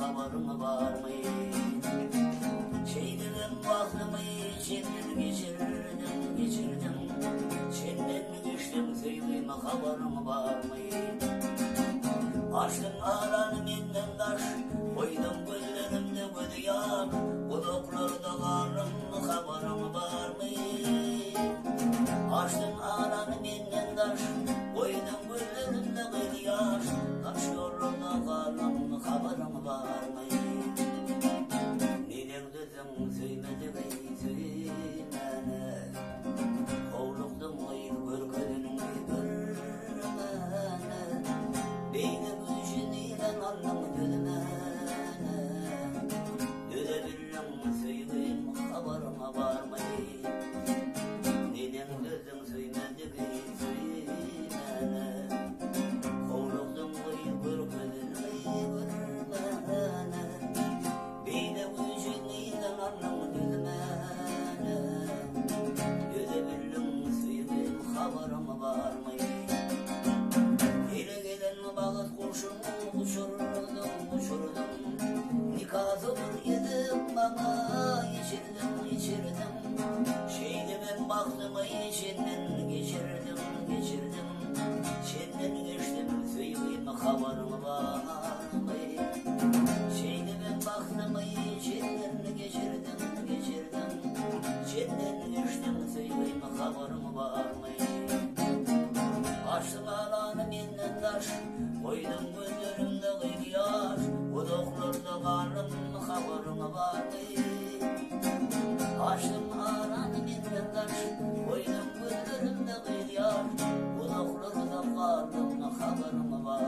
habaryň barmy? Şeýdibem wagtymy çenden geçirdim, geçirdim, Çenden geçdim söýgime habaryň barmy? Açdyň arany menden daş, Goýduň gözlerimde gözýaş, Uzaklarda galdym habaryň barmy? Açdyň arany menden daş, Goýduň gözlerimde gözýaş, Daş ýollarda galdym habaryň barmy? Neneň düzdüň söýmedigi söýmäne, Howlukdyň gyz görkezeniňi görmäne, Beýle güýji nirden aldyň düzmäne, Döze bildiň söýgim habaryňa barmy? Neneň dözdüň söýmedigi söýmäne, Howlukdyň gyz görkezeniňi görmäne, Beýle güýji nirden aldyň düzmäne, Döze bildiň söýgim habaryň barmy? Ele gelen bagt guşun uçurdyň, uçurdyň, Nikasy bir edip maňa içirdiň, içirdiň, Şeýdibem bagtymy içinden geçirdiň, geçirdiň, Senden geçdim söýgim habaryň barmy? Şeýdibem bagtymy içinden geçirdiň, geçirdiň, Senden geçdim söýgim habaryň barmy? Açdyň arany menden daş, Goýduň gözlerimde gyz ýaş, Uzaklarda galdym habaryň barmy? Açdyň arany menden daş, Goýduň gözlerimde gyz ýaş, Uzaklarda galdym habaryň barmy?